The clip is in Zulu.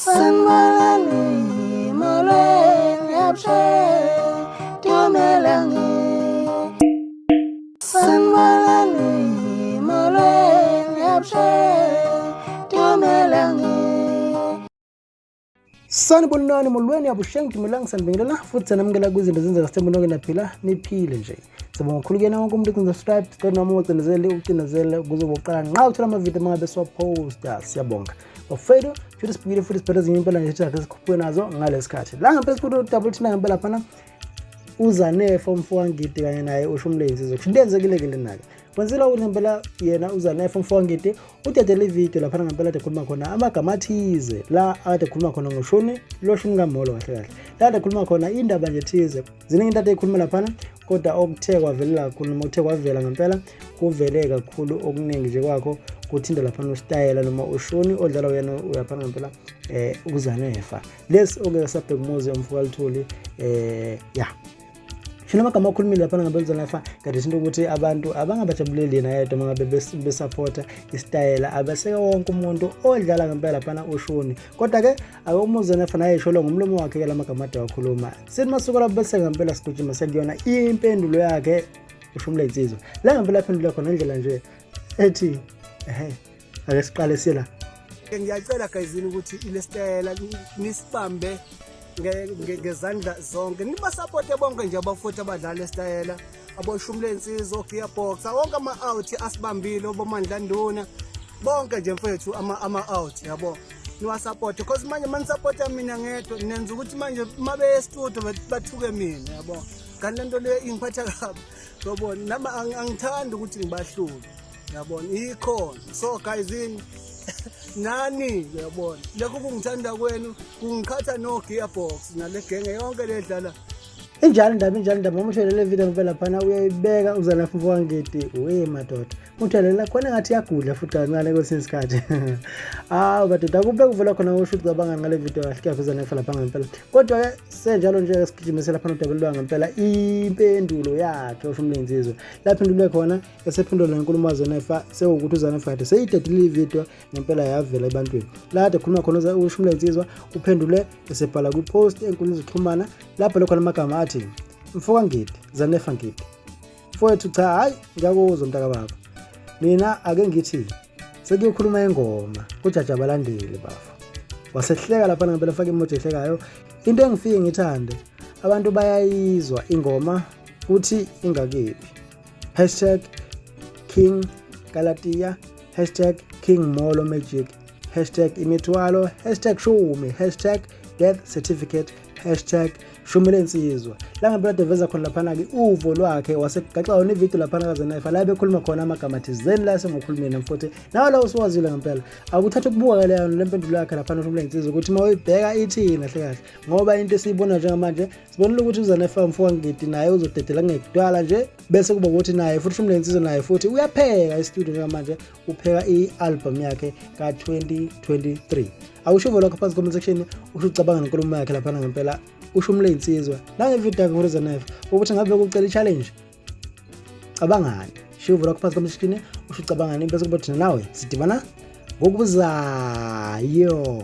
Sanibonani, molweni, abusheni, dumelang. Sanibonani, molweni, abusheni, dumelang. Sanibonani, molweni, abusheni, dumelang, sanibingelela futhi sanamukela kwizinto zenzeka sithemba nonke naphila niphile nje. Sibonga kakhulu kuyena wonke umuntu ocinza subscribe, sicela noma ungacindezeli ucindezele ukuze uboqala nqa uthola amavidiyo uma ngabe siwaphosta. Siyabonga. Bafethu, futhi sibukile futhi sibheke ezinye impela nje sithi sikhuphuke nazo ngalesi khathi. La ngempela sikhulu double thina ngempela phana uZanefa umfowangidi kanye naye uShumlezi kusho into eyenzekile ke lena-ke kwenzela ukuthi ngempela yena uZanefa umfowangidi udedele ividiyo laphana ngempela ade khuluma khona amagama athize la ade khuluma khona ngoshuni lo shuni kamolo kahle kahle la ade khuluma khona indaba nje thize. Ziningi into ade ekhuluma laphana kodwa okuthe kwavelela kakhulu noma okuthe kwavela ngempela kuvele kakhulu okuningi nje kwakho kuthinta laphana usitayela noma ushuni odlala uyena uyaphana ngempela uZanefa lesi okeke sabheka umuzi umfoka Luthuli ya. Shona amagama akhulumile laphana ngempela uZanefa kade sinto ukuthi abantu abangabajabuleli yena yedwa uma ngabe besaphotha isitayela abeseka wonke umuntu odlala ngempela laphana ushuni. Kodwa-ke ake umuZanefa naye esho ngomlomo wakhe-ke la magama ade wakhuluma. Sithi masuka lapho bese ngempela sigijima sekuyona impendulo yakhe uShumla insizwa. La ngempela aphendula khona indlela nje ethi ehe ake siqale sila. Ngiyacela gayizini ukuthi ilesitayela nisibambe ngezandla zonke, nibasapote bonke nje abafuthi abadlala esitayela, aboshumi lensizwa, ogearbox, wonke ama-out asibambile, obomandla nduna bonke nje mfethu, ama-out yabo, niwasapote because manje manisapota mina ngedwa nenza ukuthi manje uma beye estudio bathuke mina yabo, kanti lento le ingiphatha kabi yabona, nami angithandi ukuthi ngibahlule yabona, ikhona. So guyzini nani uyabona lokho kungithanda kwenu kungiqhatha no gearbox nale genge yonke ledlala. Injalo indaba, injalo indaba. Uma uthole le video ngempela phana uyayibeka uZanefa umfowangidi we madoda, utholela khona ngathi iyagudla futhi kancane kwesinye isikhathi. Hawu madoda, akube kuvela khona usho ukuthi cabanga ngale video kahle kuyakho uZanefa lapha ngempela. Kodwa-ke senjalo nje sigijimise lapha nodaba lwa ngempela impendulo yakhe usho umlenzizwe laphendule khona esephendula nenkulumo kaZanefa sewukuthi uZanefa kade seyidedile ividiyo ngempela yavela ebantwini la kade khuluma khona uShumla insizwa uphendule esebhala kwipost enkundleni zokuxhumana lapho khona amagama athi mfoka Ngidi, Zanefa Ngidi mfowethu, cha hayi ngiyakuzwa mntakababa, mina ake ngithi sekuyokhuluma ingoma kujaja abalandeli bafo. Wasehleka lapha ngempela faka emoji ehlekayo. Into engifike ngithande abantu bayayizwa ingoma kuthi ingakephi. Hashtag King Galatia, hashtag King Molo Magic, hashtag imithwalo, hashtag shumi, hashtag death certificate, hashtag shumi lensizwa. La ngempela deveza khona laphana-ke uvo lwakhe wasegaxa yona ividiyo laphana kaZanefa la bekhuluma khona amagama thizeni la sengokhulumeni futhi nawe la usuwazile ngempela akuthatha ukubuka-ke leyo le mpendulo yakhe laphana ushumi lensizwa ukuthi uma uyibheka ithini kahle kahle, ngoba into esiyibona njengamanje sibonile ukuthi uZanefa mfowangidi naye uzodedela ngekudala nje bese kuba ukuthi naye futhi ushumi lensizwa naye futhi uyapheka estudio njengamanje upheka i-album yakhe ka-2023. Awusho uvo lwakho phansi comment section usho ucabanga nenkulumo yakhe laphana ngempela ushumule insizwa nangevidiyo yakhe ngoZanefa ukuthi ngabe kucela i-challenge. Cabangani, shiya uvo lwakho phansi comment section usho ucabangani bese kuba thina nawe sidibana ngokuzayo.